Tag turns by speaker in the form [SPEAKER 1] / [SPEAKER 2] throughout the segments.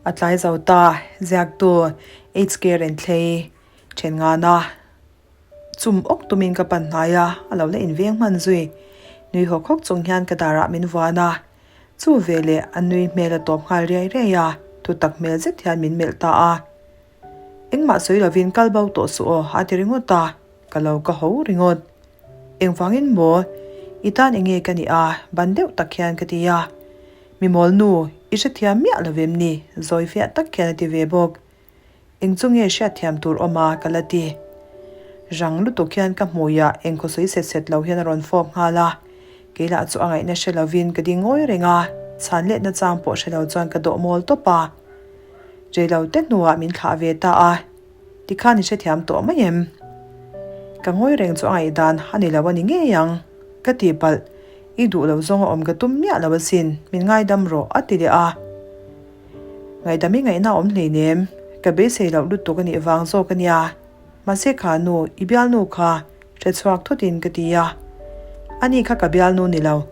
[SPEAKER 1] A tlai zo ta, ziaktu HK Renthlei then ngana chum awk tumin ka pan hnai a, a lo la inveng hman zui. Nui hawk hawk chung hian ka darah min vuan a, chu veleh a nui hmel a tawp nghal riai riai a, thutak hmel zet hian min melh ta a. Engmah sawi lovin kal bo tawh suh aw a ti ringawt a, ka lo ka ho ringawt. Engvangin maw? I tan enge ka nih a? Ban deuh tak hian ka ti a. Mi mawl nu, i hrethiam miah lo vem ni? Zawi fiah tak hian a ti ve bawk. Eng chu nge hriatthiam tur awm a ka la ti. Rang lutuk hian ka hmuiah engkhaw sawi set set lo hian a rawn fawp nghal a. Kei lah chu a ngaihna hre lovin ka ding ngawi reng a, chhan letna chang pawh hre lo chuan ka dawh mawl tawp a. Reilo te hnuah min thlah ve ta a, tikhan i hrethiam tawh mai em? Ka ngawi reng chu a ngaihdan a ni lo a ni ngei ang, ka tihpalh, i duh lo zawng a awm ka tum miah lo asin, min ngaidam rawh a ti leh a. Ngaihdam i ngaihna a awm hleinem, ka beisei loh lutuk a nih vang zawk a nia, mahse kha nu, i bialnu kha hre chhuak thutin ka ti a. Ani kha ka bialnu ni lo,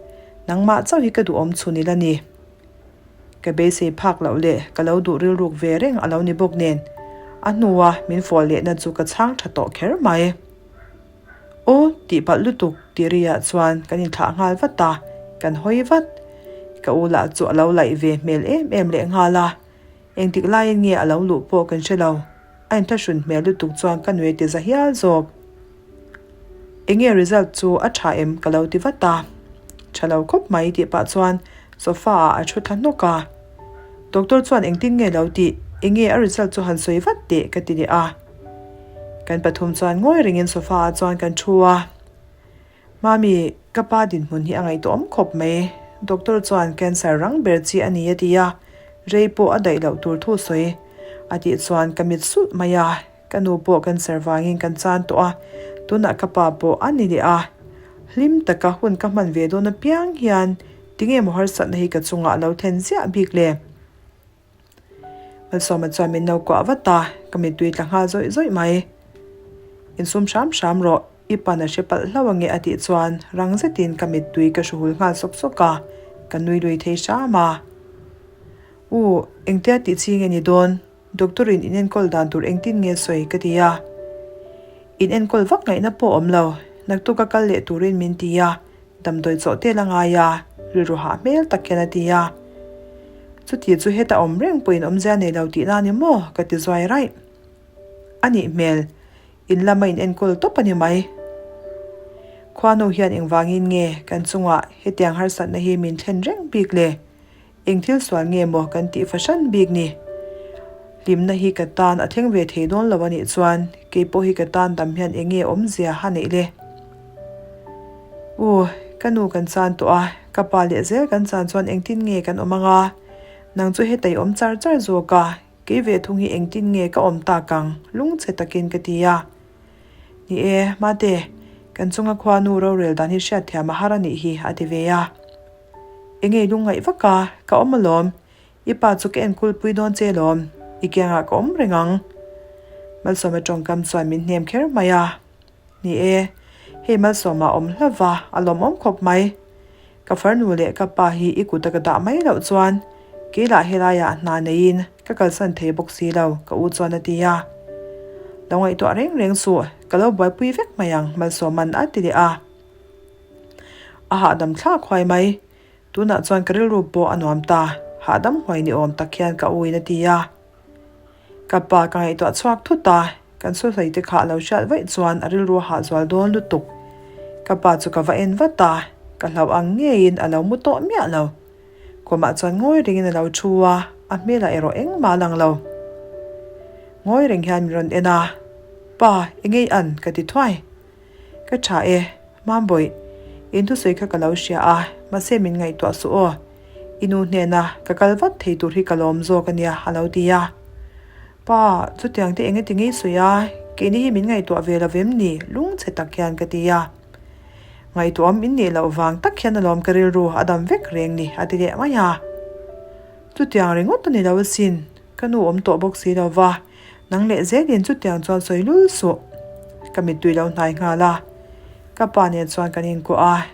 [SPEAKER 1] nangmah chauh hi ka duhawm chhun ila ni. Ka beisei phak loh leh ka lo duh rilruk ve reng a lo ni bawk nen, a hnua min fawh lehna chu ka chhang tha tawh kher mai. Aw, tih palh lutuk tih riah chuan kan inthlah nghal vat a, kan hawi vat. Ka u lah chu a lo laih ve hmel em em leh nghal a, engtik laiin nge a lo luh pawh kan hre lo. A inthlahrun hmel lutuk chuan ka nui ti za hial zawk. Enge result chu a tha em ka lo ti vat a. Tha lo khawp mai tih pah chuan sofa ah a thu thla hnawk a. Doctor chuan engtin nge lo tih, enge a result chu han sawi vat teh ka ti leh a. Kan pathum chuan ngawi rengin sofa ah chuan kan thu a. Mami, ka pa dinhmun hi a ngaihtuahawm khawp mai. Doctor chuan cancer rang ber chi a ni a ti a, rei pawh a daih loh tur thu sawi a tih chuan ka mit sulh mai a, ka nu pawh cancer vangin kan chan tawh a, tunah ka pa pawh a ni leh a. Hlim taka hun ka hman ve dawn apiang hian tinge maw harsatna hi ka chungah a lo thlen ziah bik le? Malsawma chuan min lo kuah vat a, ka mittui tla nghal zawih zawih mai. Insum hram hram rawh, i pan a hre palh hlauh ange a tih chuan rang zetin ka mittui ka hruhul nghal sawk sawk a, ka nui lui thei hram a. U, engtia tih chi nge ni dawn? Doctor in in enkawl dan tur engtin nge sawi ka ti a. In enkawl vak ngaihna pawh awm lo, naktuk a kal leh turin min ti a, Damdawi chawh tel a ngai a, rilru hah hmel tak hian a ti a. Chuti chu heta awm reng pawhin awmzia nei lo tihna a ni maw? ka ti zuai raih. A nih hmel, in lama in enkawl tawp a ni mai. Khuanu hian engvangin nge kan chungah hetiang harsatna hi min thlen reng bik le? Eng thil sual nge maw kan tih fahran bik ni? Hlimna hi ka tan a thleng ve thei dawn lo a nih chuan kei pawh hi ka tan dam hian eng nge awmzia ha neih le? U, ka nu kan chan tawh a, ka pa leh zel kan chan chuan engtin nge kan awm anga? Nang chu heta i awm char char zawk a, kei ve thung hi engtin nge ka awm tak ang? Lungchhe takin ka ti a. Ni e, Mate, kan chunga khuanu rorel dan hi hriatthiam a har a nih hi, a ti ve a. Enge i lungngaih vak a, ka awm alawm. I pa chu ka enkul pui dawn che alawm, i kiangah ka awm reng ang. Malsawma tawngkam chuan min hnem kher mai a. Ni e, hei Malsawma a awm hlauh a, a lawmawm khawp mai. Ka farnu leh ka pa hi i kuta ka dah mai loh chuan kei lah helaiah hna neiin ka kalsan thei bawk si lo, ka u chuan a ti a. Lo ngaihtuah reng reng suh, ka lo buaipui vek mai ang, Malsawma'n a ti leh a. A hahdam thlak huai mai. Tunah chuan ka rilru pawh a nuam ta. Hahdam huai ni awm tak hian ka uin a ti a. Ka pa ka ngaihtuah chhuak thut a, kan saw hlei te kha a lo hriat vaih chuan a rilru a hah zual dawn lutuk. Ka pa chu ka va en vat a, ka hlauh ang ngeiin a lo mu tawh miah lo. Kawmah chuan ngawi rengin a lo thu a, a hmelah erawh engmah a lang lo. Ngawi reng hian min rawn en a, Pa, engei an? ka ti thuai. Ka tha e, Mambawih, in thusawi kha ka lo hria a, mahse min ngaihtuah suh aw. I nu hnena ka kal vat thei tur hi ka lawm zawk a nia, a lo ti a. Pa, chutiang te eng eti ngei sawi a, keini hi min ngaihtuah ve lo vem ni, lungchhe tak hian ka ti a. Ngaihtuahawm in nih loh vang tak hian alawm ka rilru a dam vek reng ni, a ti leh mai a. Chutiang ringawt a ni lo asin, ka nu awm tawh bawk si lo va, Nang leh zelin chutiang chuan sawi lul suh. Ka mittui lo hnai nghal a. Ka pa nen chuan kan inkuah a.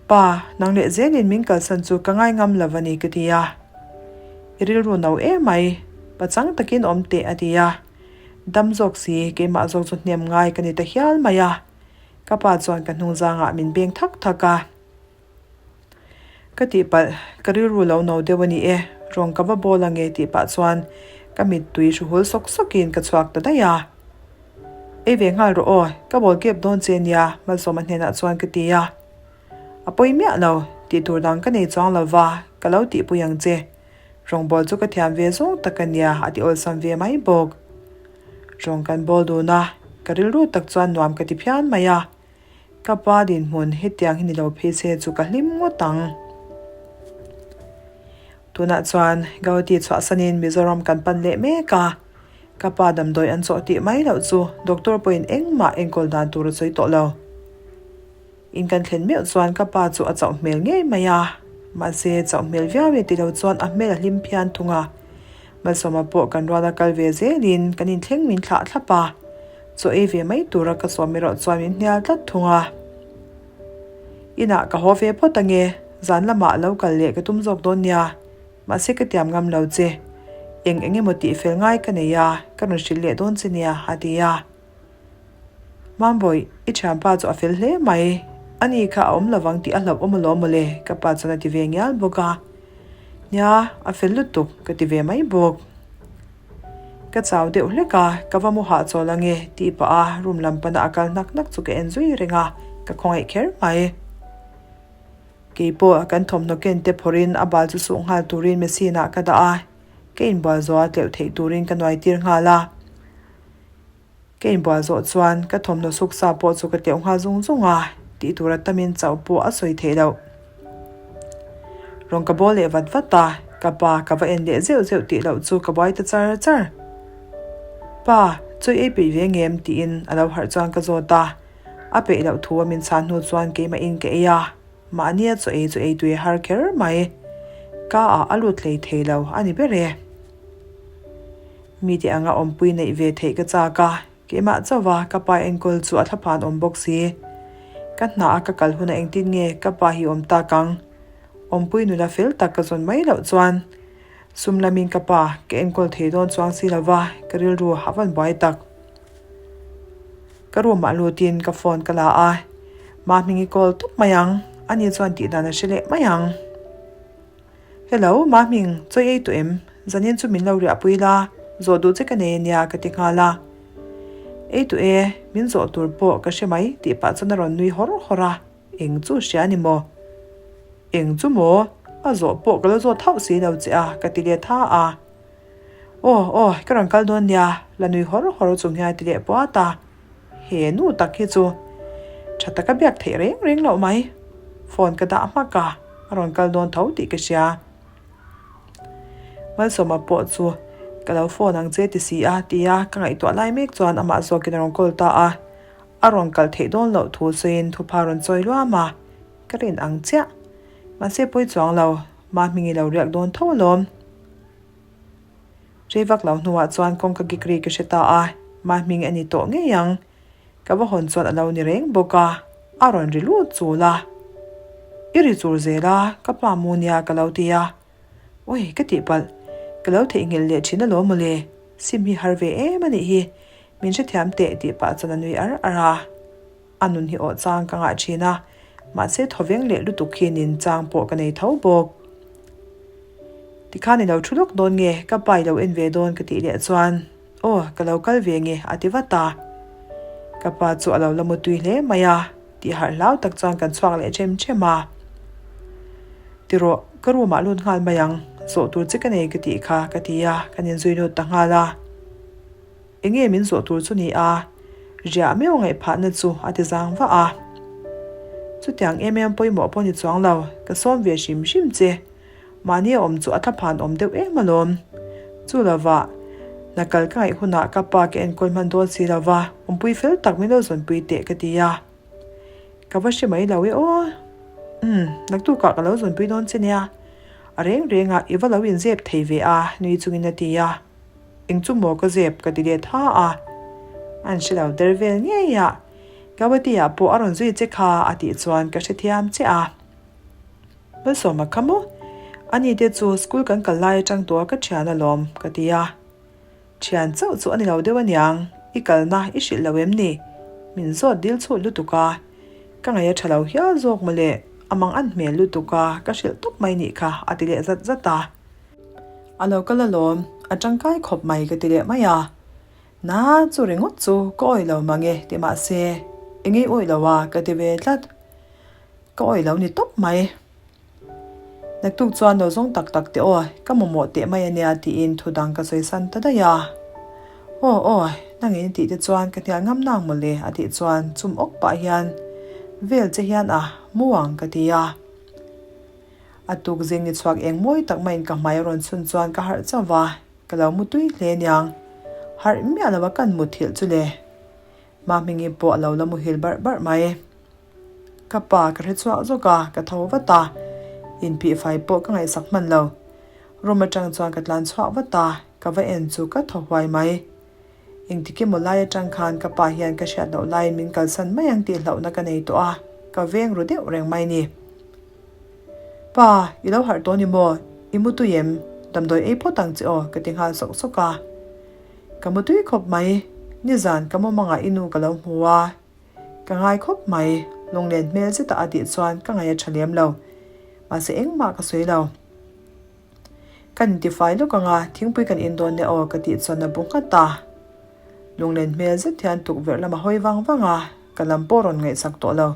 [SPEAKER 1] Pa, nang leh zelin min kalsan chu ka ngai ngam lo a ni ka ti a. I rilru no emai, pachang takin awm teh a ti a. Dam zawk si, keimah zawk chu hnem ngai ka ni ta hial mai a. Ka pa chuan ka hnung zangah min beng thak thak a. Ka tihpalh, ka rilru lo no deuh a ni e, rawng ka va bawl ange tih pah chuan ka mittui hru hul sawk sawkin ka chhuak ta daih a. Ei ve nghal rawh aw, ka bawl kep dawn che nia Malsawma hnenah chuan ka ti a. A pawi miah lo, tih tur dang ka nei chuang lo va, ka lo tihpui ang che. Rawngbawl chu ka thiam ve zawng tak a nia a ti awlsam ve mai bawk. Rawng kan bawl dun a, ka rilru tak chuan nuam ka ti phian mai a. Ka pa dinhmun hetiang hi ni lo phei se chu ka hlim ngawt ang. Tunah chuan Gauhati chhuahsanin Mizoram kan pan leh mek a, ka pa damdawi an chawh tih mai loh chu doctor pawhin engmah enkawl dan tur a sawi tawh lo. In kan thlen meuh chuan ka pa chu a chauh hmel ngei mai a, mahse chauh hmel viau e ti lo chuan a hmel a hlim phian thung a. Malsawma pawh kan ruala kal ve zelin kan inthleng min thlah thlap a, chaw ei ve mai tura ka sawm erawh chuan min hnial tlat thung a. Inah ka haw ve phawt ange, zan lamah lo kal leh ka tum zawk dawn nia, mahse ka tiam ngam lo che. Eng eng emaw tih fel ngai ka nei a, ka rawn hrilh leh dawn che nia, a ti a. Mambawi, i thianpa chu a fel hle mai. Ani kha a awm lovang tih a hlauh awm alawm mawle, ka pa chuan a ti ve ngial bawk a. Nia, a fel lutuk, ka ti ve mai bawk. Ka chau deuh hlek a, ka va mu hahchawl ange, tih pah a room lam pana a kal hnak hnak chu ka en zui reng a, ka khawngaih kher mai. Keipawh kan thawmhnaw ken te phawrhin a bal chu suh nghal turin machine ah ka dah a, ka inbual zawh a tleuh theih turin ka nuai tir nghal a. Ka inbual zawh chuan ka thawmhnaw suk sa pawh chu ka tleuh nghal zung zung a, tih tura tamin chauh pawh a sawi theih loh. Rawn ka bawl leh vat vat a, ka pa ka va en leh zeuh zeuh tih loh chu ka buai ta char char. Pa, chawi ei peih ve ngem? tiin a lo harh chuan ka zawt a, a peih loh thu a min chhan hnu chuan keimah in ka ei a, mahnia chaw ei chu ei tui a har kher mai. Ka ah a lut hlei thei lo a ni ber e. Mite anga awmpui neih ve theih ka chak a, keimah chauha ka pa enkawl chu a thlaphan awm bawk si. Ka hna a ka kal hunah engtin nge ka pa hi awm tak ang? Awmpui nula fel tak ka zawn mai loh chuan sum lamin ka pa ka enkawl thei dawn chuang si lova ka rilru a van buai tak. Ka room ah lutin ka phone ka la a, Mahmingi call tawp mai ang, ani chuan tihdan a hre leh mai ang. Hello, Mahming, chawi ei tawh em? Zanin chu min lo riahpui la, zawh duh che ka nei ania ka ti nghal a. Ei tawh e, min zawh tur pawh ka hre mai tih pah chuan a rawn nui hawr hawr a, eng chu hria ni maw? Eng chu maw? A zawh pawh ka lo zawt hauh si lo che a ka ti leh tha a. Aw, aw, ka rawn kal dawn nia, la nui hawr hawr chung hian a ti leh puat a. He nu tak hi chu tha taka biak theih reng reng loh mai. Phone ka dah hmak a, a rawn kal dawn tho tih ka hria. Malsawma pawh chu ka lo phone ang che ti si a tia ka ngaihtuah lai mek chuan amah zawkin a rawn call ta a. A rawn kal theih dawn loh thu sawiin thupha rawn chawi luam a, ka rin ang chiah. Mahse pawi chuang lo, Mahmingi lo riak dawn tho alawm. Rei vak lo hnuah chuan kawngka kik ri ka hre ta a, Mahming a ni tawh ngei ang. Ka va hawn chuan a lo ni reng bawk a, a rawn ri lut chul a. I ri chur zel a, ka pa mu nia ka lo ti a. Ui, ka tihpalh, ka lo theihnghilh leh thin alawm mawle, sim hi har ve em a nih hi, min hrethiam teh tih pah chuan a nui ar ar a. A nun hi awh chang ka ngah thin a, mahse thawveng leh lutuk hi nin chang pawh ka nei tho bawk. Tikhan i lo thu lawk dawn nge, ka pa i lo en ve dawn ka tih leh chuan, Aw, ka lo kal ve nge a ti vat a. Ka pa chu a lo la mutui hle mai a, tih harh hlau tak chuan kan chhuak leh ṭhem ṭhem a. Tirawh, ka room ah lut nghal mai ang, zawh tur che ka nei ka tih kha ka ti a, kan inzui lut ta nghal a. Enge min zawh tur chu ni a, riah meuh ngaih phahna chu a ti zang vah a. Chutiang em em pawimawh pawh ni chuang lo, ka sawm ve hrim hrim che. Mahni a awm chu a thlaphan awm deuh em alawm. Chu lovah, hna kal ka ngaih hunah ka pa ka enkawl hman dawn si lova, awmpui fel tak min lo zawnpui teh ka ti a. Ka va hre mai lo e aw. Umm, naktukah ka lo zawnpui dawn che nia. A reng rengah i va lo inzep thei ve a, nui chungin a ti a. Eng chu maw ka zep ka ti leh tha a, an hre lo der vel ngei a, Gawati-ah pawh a rawn zui che kha a tih chuan ka hrethiam che a. Malsawma kha maw? Ani te chu school kan kal lai atang tawh a ka thian alawm, ka ti a. Thian chauh chu a ni lo deuh aniang, i kalna i hrilh lo em ni? Min zawt dil chhut lutuk a, ka ngaih a tha lo hial zawk mawle, a mang an hmel lutuk a, ka hrilh tawp mai nih kha, a ti leh zat zat a. A lo kal alawm, a tangkai khawp mai ka ti leh mai a. Na chu ringawt chu ka awih lo mang e ti mahse, eng ei awih lo a ka ti ve tlat. Ka awih lo ni tawp mai. Naktuk chuan lo zawng tak tak teh aw, ka mamawh teh mai ania tiin thu dang ka sawi san ta daih a. Aw aw, nangin i tih te chuan ka hnial ngam nang mawle a tih chuan chum awk pah hian vel che hian a mu ang ka ti a. A tuk zing ni chhuak eng mawi tak maiin ka hmai a rawn chhun chuan ka harh chauh va, ka lo mu tui hle aniang. Harh miah lo a kan mutthilh chu le. Mahmingi pawh a lo la muhil barh barh mai. Ka pa ka hre chhuak zawk a, ka tho vat a. Inphihfai pawh ka ngaihsak hman lo. Room atang chuan ka tlan chhuak vat a, ka va en chu ka thaw huai mai. Engtik emaw lai atang khan ka pa hian ka hriat loh laiin min kalsan mai ang tih hlauhna ka nei tawh a, ka veng ru deuh reng mai ni. Pa, i lo harh tawh ni maw? I mu tui em? Damdawi ei phawt ang che aw, ka ti nghal sawk sawk a. Ka mu tui khawp mai, nizan ka mumangah i nu ka lo hmu a. Ka ngai khawp mai, lunglen hmel zeta a tih chuan ka ngaih a tha lem lo. Mahse engmah ka sawi lo. Kan intifai lawk ang a, thingpui kan in dawn nia aw ka tih chuan a bu nghat a. Lunglen hmel zet hian tukverh lam a hawi vang vang a, ka lam pawh rawn ngaihsak tawh lo.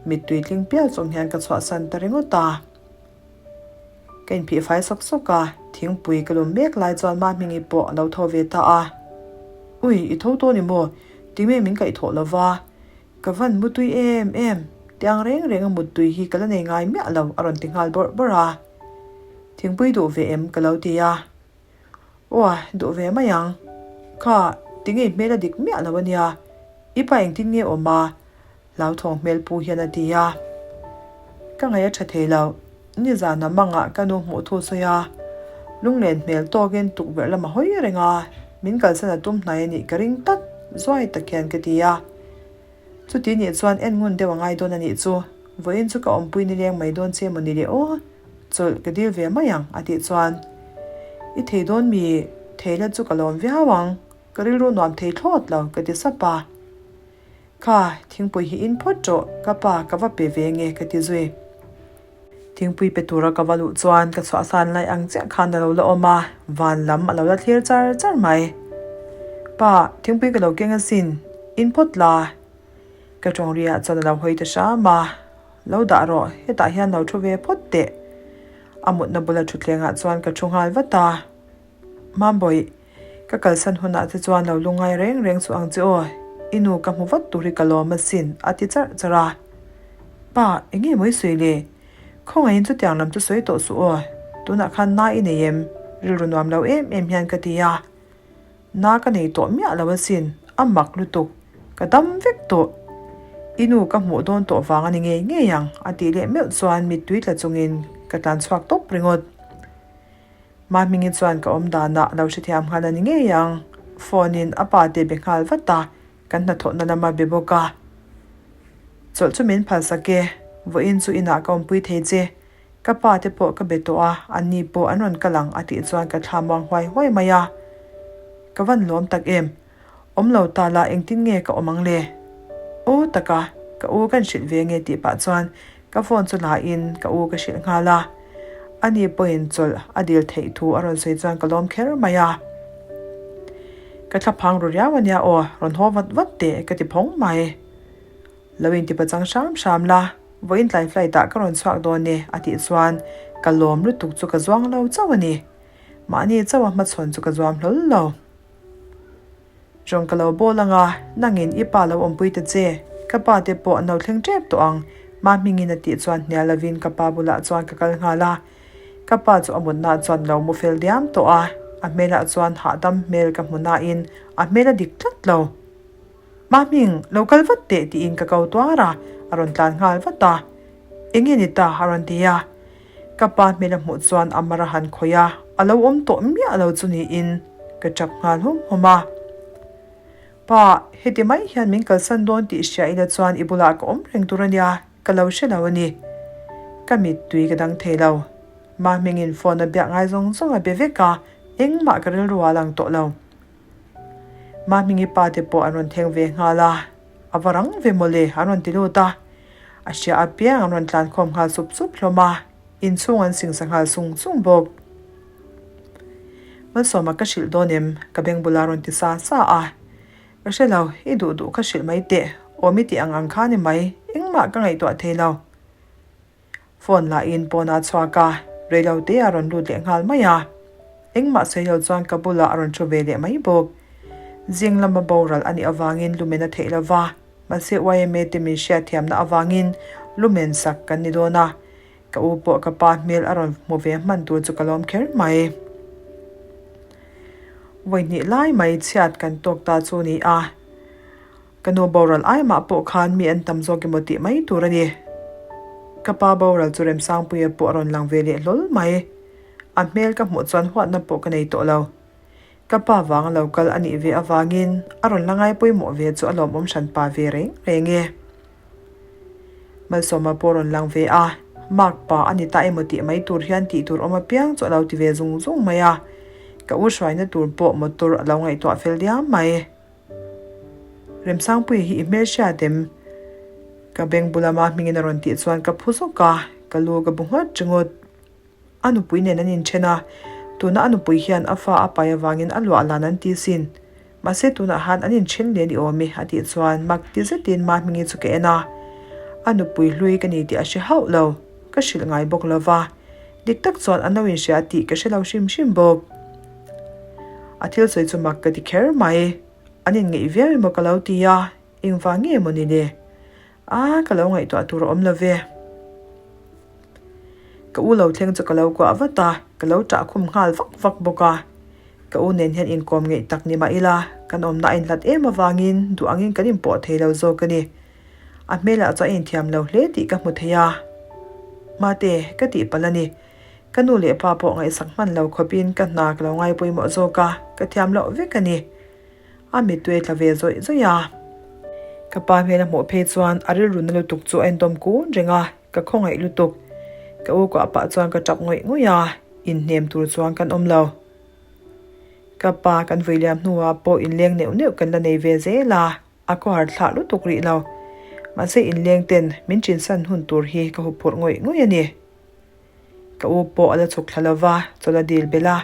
[SPEAKER 1] Mittui tling pial chung hian ka chhuahsan ta ringawt a. Ka inphih fai sawk sawk a, thingpui ka lum mek lai chuan Mahmingi pawh a lo tho ve ta a. Ui, i tho tawh ni maw? Tinge min kaih thawh lo va? Ka van mutui em em, tiang reng reng a muttui hi ka la nei ngai miah lo a rawn ti nghal bawrh bawrh a. Thingpui duh ve em ka lo ti a. Aw, duh ve mai ang. Kha, tinge i hmel a dik miah lo a nia. I pa engtin nge awm a? Hlauthawng hmel pu hian a ti a. Ka ngaih a tha thei lo. Nizan a mangah ka nu hmuh thu sawi a. Lunglen hmel tawkin tukverh lam a hawi reng a, min kalsan a tum hnai a nih ka ring tlat, zuai tak hian ka ti a. Chuti nih chuan en ngun deuh a ngai dawn a nih chu. Vawiin chu ka awmpui nileng mai dawn che maw ni le aw, chawlh ka dil ve mai ang a tih chuan. I thei dawn mi, thei la chu ka lawm viau ang, ka rilru nuam thei thlawt lo ka ti sap a. Kha, thingpui hi in phawt rawh, ka pa ka va pe ve nge ka ti zui. Thingpui pe tura ka va luh chuan ka chhuahsan lai ang chiah khan a lo la awm a, van lam a lo la thlir char char mai. Pa, thingpui ka lo keng asin, in phawt la. Ka tawng riah chuan a lo hawi ta hram a, Lo dah rawh, hetah hian lo thu ve phawt teh. A mutna bula thutthlengah chuan ka thu nghal vat a. Mambawi, ka kalsan hunah che chuan lo lungngai reng reng suh ang che aw, i nu ka hmu vat tur hi ka lawm asin, a ti charh charh a. Pa, eng nge mawi sawi le? Khawngaihin chutiang lam chu sawi tawh suh aw, tunah khan na i nei em? Rilru nuam lo em em hian ka ti a. Na ka nei tawh miah lo asin, a mak lutuk, ka dam vek tawh. I nu ka hmuh dawn tawh vang a ni ngei ngei ang, a tih leh meuh chuan mittui tla chungin ka tlan chhuak tawp ringawt. Mahmingi chuan ka awm danah lo hrethiam nghal a ni ngei ang. Phone in a pa te be nghal vat a, kan hnathawhna lama be bawk a. Chawlh chu min phalsak e, vawiin chu inah ka awmpui thei che. Ka pa te pawh ka be tawh a, anni pawh an rawn kal ang a tih chuan ka thla muang huai huai mai a. Ka van lawm tak em? Awm lo ta la engtin nge ka awm ang le? Aw taka, ka u kan hrilh ve nge tih pah chuan ka phone chu la in ka u ka hrilh nghal a. Ani pawhin chawlh a dil theih thu a rawn sawi chuan ka lawm kher mai a. Ka thla phang ru riau ania aw, rawn haw vat vat teh ka ti phawng mai. Lo inti pachang hram hram la, vawiin tlai flight ah ka rawn chhuak dawn e a tih chuan ka lawm lutuk chu ka zuang lo chauh a ni. Mahni chauh a hmachhawn chu ka zuam hlawl lo. Rawng ka lo bawl ang a, nangin i pa lo awmpui ta che, ka pa te pawh an lo thleng tep tawh ang, Mahmingin a tih chuan hnial lovin ka pa bulah chuan ka kal nghal a. Ka pa chu a mutna chuan lo mu fel diam tawh a, a hmelah chuan hahdam hmel ka hmu nain a hmel a dik tlat lo. Mahming, lo kal vat teh tiin ka ko tuar a, a rawn tlan nghal vat a. Eng nge ni ta? a rawn ti a. Ka pa hmel a hmuh chuan a mar a han khawih a, a lo awm tawh miah lo chu niin ka tap nghal hum hum a. Pa, heti mai hian min kalsan dawn tih hria ila chuan i bulah ka awm reng tur a nia, ka lo hre lo a ni. Ka mittui ka dang thei lo. Mahmingin phone a biak ngai zawng zawng a be vek a, engmah ka rilru ah a lang tawh lo. Mahmingi pa te pawh an rawn thleng ve nghal a, a va rang ve mawle an rawn ti lut a. A hria apiang an rawn tlan khawm nghal sup sup hlawm a, inchhung an singsa nghal sung sung bawk. Malsawma ka hrilh dawn em? Ka beng bula rawn ti sa sa a. Ka hre lo, i duh duh kha hrilh mai teh, awm i tih ang ang kha ni mai, engmah ka ngaihtuah thei lo. Phone lah in pawn a chhuak a, reilo te a rawn lut leh nghal mai a. Engmah sawi lo chuan ka bulah a rawn thu ve leh mai bawk. Zing lama boral a nih avangin lumen a theih lo va, mahse yma te min hriatthiamna avangin lumen sak kan ni dawn a. Ka u pawh ka pa hmel a rawn hmu ve hman tur chu ka lawm kher mai. Vawihnih lai mai chhiat kan tawk ta chu ni a. Ka nu boral ai mah pawh khan mi an tam zawk emaw tih mai tur a ni. Ka pa boral chu Remsangpuia pawh a rawn lang ve leh hlawl mai. A hmel ka hmuh chuan huatna pawh ka nei tawh lo. Ka pa vanga lo kal a nih ve avangin a rawn la ngai pawimawh ve chu a lawmawm hran pa ve reng reng e. Malsawma pawh a rawn lang ve a, mark pa a ni ta emaw tih mai tur hian tih tur awm apiang chu a lo ti ve zung zung mai a. Ka u hruaina tur pawh motor a lo ngaihtuah fel diam mai. Remsangpuii hi i hmel hriat em? Ka beng bula ma hmingin a rawn tih chuan ka phu zawk a, ka lu ka bu nghat ringawt. A nupui nen an inthen a, tuna a nupui hian a fa a pai avangin a luah lan an ti sin. Mahse tunah han an inthen leh ni awm e a tih chuan mak ti zetin ma hmingi chu ka en a. A nupui hlui ka ni tih a hre hauh lo, ka hrilh ngai bawk lo va. Dik tak chuan an lo inhria tih ka hre lo hrim hrim bawk. A thil sawi chu mak ka ti kher mai. An inngeih viau emaw ka lo ti a, engvang nge maw ni le? A, ka lo ngaihtuah tur a awm lo ve. Ka u lo thleng chu ka lo kuah vat a, ka lo ṭah khum nghal vak vak bawk a. Ka u nen hian inkawm ngeih tak ni mah ila, kan awmna a inhlat em avangin duh angin kan inpawh thei lo zawk a ni. A hmelah chuan a inthiam lo hle tih ka hmu thei a. Mate, ka tihpalh a ni. Ka nu leh pa pawh ngaihsak hman lo khawpin ka hna ka lo ngai pawimawh zawk a, ka thiam loh vek a ni. A mittui a tla ve zawih zawih a. Ka pa hmel a hmuh phei chuan a rilru na lutuk chu a endawm kun reng a, ka khawngaih lutuk. Ka u kuah pah chuan ka tap ngawih ngawih a, inhnem tur chuan kan awm lo. Ka pa kan vui liam hnuah pawh inleng neuh neuh kan la nei ve zel a. A khawhar thlah lutuk rih lo. Mahse inleng ten min chinsan hun tur hi ka huphurh ngawih ngawih a ni. Ka u pawh a la chhuk thla lo va, chawlh a dil belh a.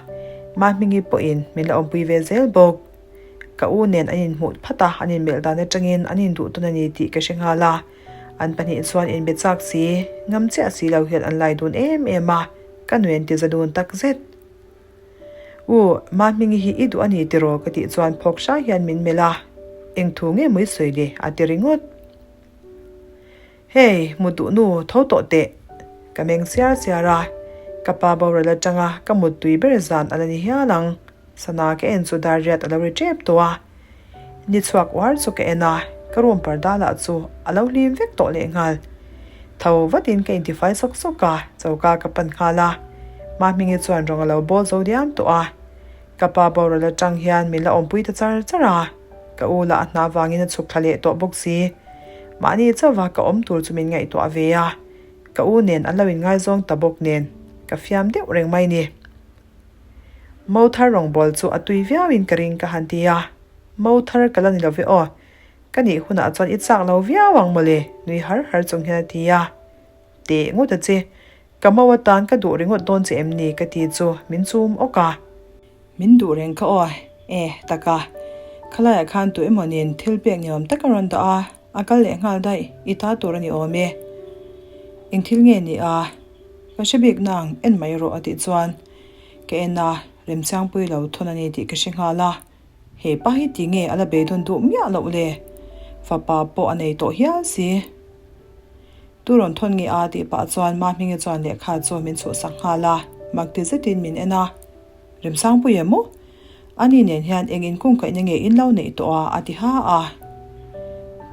[SPEAKER 1] Mahmingi pawhin min la awmpui ve zel bawk. Ka u nen an inhmuh phat a, an inmelh dan atangin an induh tawn a ni tih ka hre nghal a. An pahnih chuan inbe chak si, ngam chiah si lo hian an lai dun em em a, ka nuen ti za dun tak zet. U, Mahmingi hi i duh a ni tiraw? ka tih chuan phawk hrai hian min melh a, Eng thu nge maw i sawi le? a ti ringawt. Hei, mut duh nu, tho tawh teh! Ka meng siar siar a, ka pa boral atanga ka muttui ber zan a la ni hial ang. Sana ka en chu dar riat a lo ri tep tawh a, ni chhuak uar chu ka en a, ka room parda lah chu a lo hlim vek tawh lehnghal. Tho vatin ka intifai sawk sawk a, choka ka pan nghal a, Mahmingi chuan rawng a lo bawl zo diam tawh a, ka pa boral atang hian min la awmpui ta char char a, ka u lah a hna vangin a chhuk thla leh tawh bawk si. Mahni chauha ka awm tur chu min ngaihtuah ve a, ka u nen an lo inngaizawng ta bawk nen ka fiam deuh reng mai ni. Mo thar rawngbawl chu a tui viauin ka ring ka han ti a, Mo thar ka la ni lo ve aw, ka nih hunah chuan i chak lo viau ang mawle nui har har chung hian a ti a. Teh ngawt a che, ka mo atan ka duh ringawt dawn che em ni ka ti chu min chum awk a. Min duh reng kha aw, e taka, khalaiah khan tu emaw nen thil pek ni awm tak a rawn dah a, a kal leh nghal daih, i ta tur a ni awm e. Eng thil nge ni a? Ka hre bik nang, en mai rawh a tih chuan ka en a, Remsiangpui lo thawn a ni tih ka hre nghal a, he pa hi ti nge a la beidawn duh miah loh le? Fapa pawh a nei tawh hial si. Tu rawn thawn nge a tih pah chuan Mahmingi chuan lehkha chu min chhuhsak nghal a, mak ti zetin min en a, Remsangpui em maw? Ani nen hian eng inkungkaihna nge in lo neih tawh a? a ti ha a.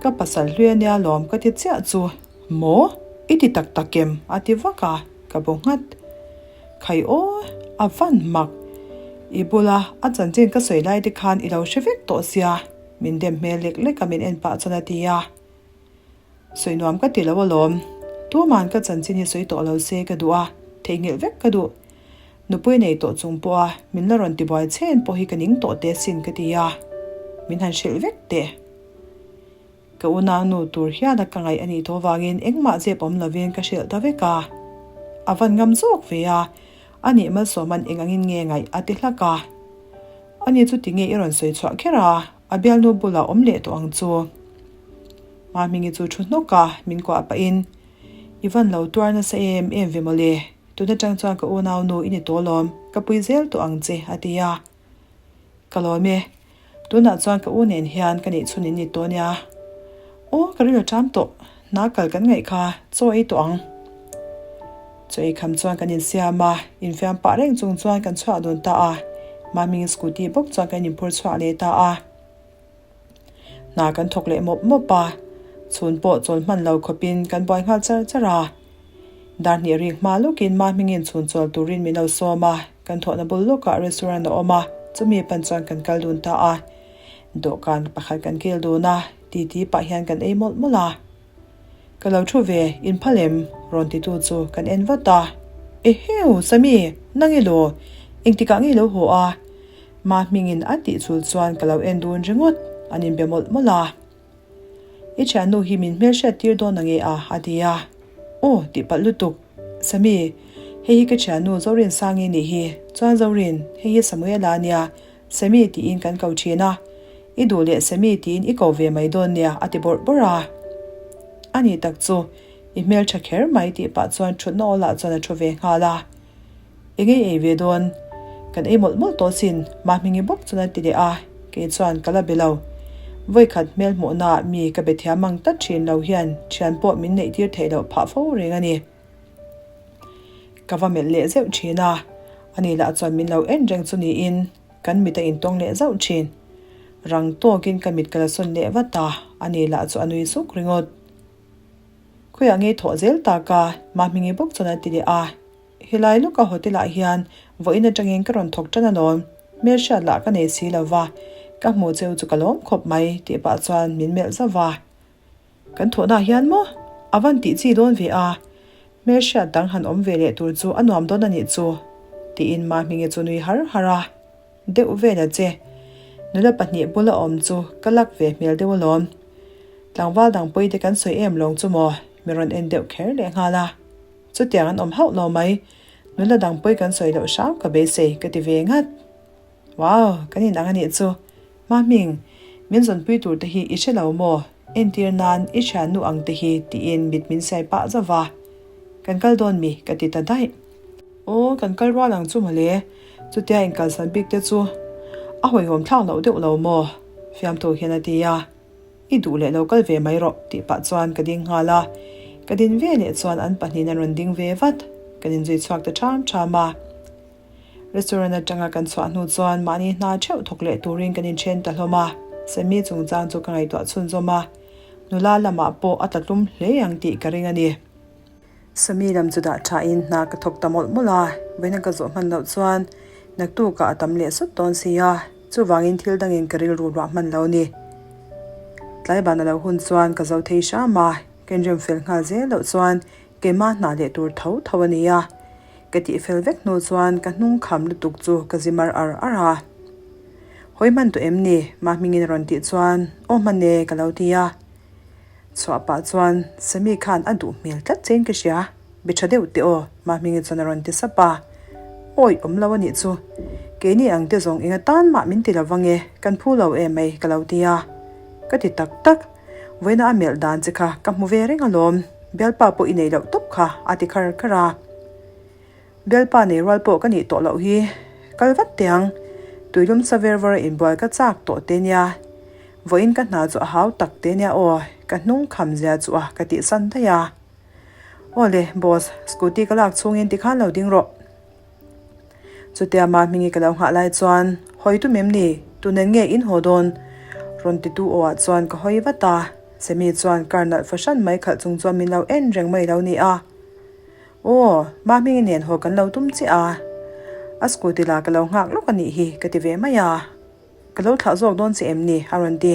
[SPEAKER 1] Ka pasal hlui a nia lawm ka ti chiah chu. Maw? I ti tak tak em? a ti vak a, ka bu nghat. Khai aw, a van mak. I bula a chanchin ka sawi lai te khan i lo hre vek tawh sia, min dem hmel lek lek a min en pah chuan a ti a. Sawi nuam ka ti lo alawm. Tuman ka chanchin hi sawi tawh lo se ka duh a. Theihnghilh vek ka duh. Nupui nei tawh chung pawha min la rawn tibuai chhen pawh hi ka ning tawh teh asin ka ti a, min han hrilh vek teh. Ka unau nu tur hian a ka ngaih a nih tawh vangin engmah zep awm lovin ka hrilh ta vek a. A van ngam zawk ve a, a nih malsawman eng angin nge ngaih a ti hlak a. Ani chu tinge i rawn sawi chhuah kher a, a bialnu bulah awm leh tawh ang chu. Mahmingi chu thu hnawk a, min kuah pahin, I van lo tuar nasa em em ve mawle, tun atang chuan ka unau nu i ni tawh lawm, ka pui zel tawh ang che, a ti a. Ka lawm e, tunah chuan ka u nen hian ka neihchhun in ni tawh nia. Aw, ka ril a ṭam tawh, hna kal kan ngaih kha, chaw ei tawh ang. Chaw ei kham chuan kan insiam a, infiam pah reng chung chuan kan chhuah dun ta a, Maming scooty bawk chuan kan inphur chhuah leh ta a. Hna kan thawk leh mawp mawp a, chhun pawh chawl hman lo khawpin kan buai nghal char char a. Dar hnih rik hma lawkin Mahmingin chhun chawl turin min lo sawm a, kan thawhna bul lawkah restaurant a awm a, chumi pan chuan kan kal dun ta a. Dawhkan pakhat kan kil dun a, titi pah hian kan ei mawlh mawlh a. Ka lo thu ve, in phal em? rawn titu chu kan en vat a. Eheu, Sami, nang i law? Engtikah nge i lo haw a? Mahmingin a tih chul chuan ka lo en dun ringawt, an inbe mawlh mawlh a. I thiannu hi min hmelhriat tir dawn ange a, a ti a. Aw, tih palh lutuk. Sami, hei hi ka thiannu Zorin Sangi nih hi. Chuan Zorin, hei hi Samuela a nia, Sami tiin kan ko thin a. I duh leh Sami tiin i ko ve mai dawn nia, a ti bawrh bawrh a. A ni tak chu, i hmeltha kher mai tih pah chuan thutna awlah chuan a thu ve nghal a. Eng ei ei ve dawn? Kan ei mawlh mawlh tawh sin, Mahmingi bawk chuan a ti leh a, kei chuan ka la be lo. Vawikhat hmel hmuhnaah mi ka be thiam ang tlat thin lo hian thian pawh min neih tir theih loh phah fo reng a ni. Ka va melh leh zeuh thin a, ani lah chuan min lo en reng chu niin kan mit a intawng leh zauh thin. Rang tawkin ka mit ka la sawn leh vat a, ani lah chu a nui suk ringawt. Khawiah ngei thawh zel tak a, Mahmingi bawk chuan a ti leh a. Helai lawka hotel ah hian vawiin atangin ka rawn thawk tan alawm, hmelhriat lah ka nei si lo va, ka hmuh cheu chu ka lawm khawp mai tih pah chuan min melh zauh va. Kan thawhna ah hian maw? A van tih chi dawn ve a, hmelhriat dang han awm ve leh tur chu a nuam dawn a nih chu tiin Mahmingi chu nui har har a, deuh vel a che. Nula pahnih bula awm chu ka lak ve hmel deuh alawm. Tlangval dang pawi te kan sawi em lawng chu maw? Mi rawn en deuh kher leh nghal a. Chutiang an awm hauh lo mai. Nula dang pawi kan sawi loh hram ka beisei ka ti ve ngat. Wow, kan inang a nih chu. Mahming, min zawnpui tur te hi i hre lo maw? Entir nan i thiannu ang te hi tiin mit min siai pah zauh va. Kan kal dawn mi? ka ti ta daih. Aw, kan kal rual ang chu mawle. Chutia inkalsan bik te chu a hawihhawm thlak loh deuh lo maw? Fiamthu hian a ti a. I duh leh lo kal ve mai rawh tih pah chuan ka ding nghal a, ka din ve leh chuan an pahnihin an rawn ding ve vat, kan inzui chhuak ta ṭham ṭham a. Restaurant aṭanga kan chhuah hnu chuan mahni hna ṭheuh thawk leh turin kan inṭhen ta hlawm a, Sammy chungchang chu ka ngaihtuah chhunzawm a, nula lamah pawh a tla tlum hle ang tih ka ring a ni. Sami lam chu dah thain hna ka thawk ta mawlh mawlh a, vawiin ka zawh hman loh chuan naktukah a tam leh sawt dawn si a, chuvangin thil dangin ka rilru ruah hman lo ni. Tlaiban a lo hun chuan ka zo thei hram a, ka inrem fel nghal zel loh chuan keimah hna leh tur tho tho a ni a. Ka tih fel vek hnu chuan ka hnung kham lutuk chu ka zi mar ar ar a. Hawi hman tawh em ni? Mahmingin a rawn tih chuan aw hman e ka lo ti a. Chhuah pah chuan Sammy khan a duh hmel tlat chein ka hria, be tha deuh teh aw, Mahmingi chuan a rawn ti sap a. Awi awm lo a nih chu, keini ang te zawng enga tan mah min ti lo vang e, kan phu lo em mai ka lo ti a. Ka ti tak tak, vawiina a melh dan che kha ka hmu ve reng alawm, bialpa pawh i nei loh tawp kha a ti khar khar a. Bialpa nei rual pawh ka nih tawh loh hi. Kal vat teh ang. Tuilum sa ver vawra inbual ka chak tawh te nia. Vawiin ka hna chu a hau tak te nia aw, ka hnung kham zia chu a ka tih san daih a. Aw le, boss, scooty ka lak chhungin tikhan lo ding rawh. Chutia Mahmingi ka lo nghah lai chuan, Hawi tum em ni? Tunen nge in haw dawn? Rawn titu aw ah chuan ka hawi vat a. Semi chuan car nalh fahran mai khalh chung chuan min lo en reng mai lo ni a. Aw, Mahmingi nen haw kan lo tum chiah a, a scooty la ka lo nghak lawk a nih hi ka ti ve mai a, ka lo thlah zawk dawn che em ni? a rawn ti.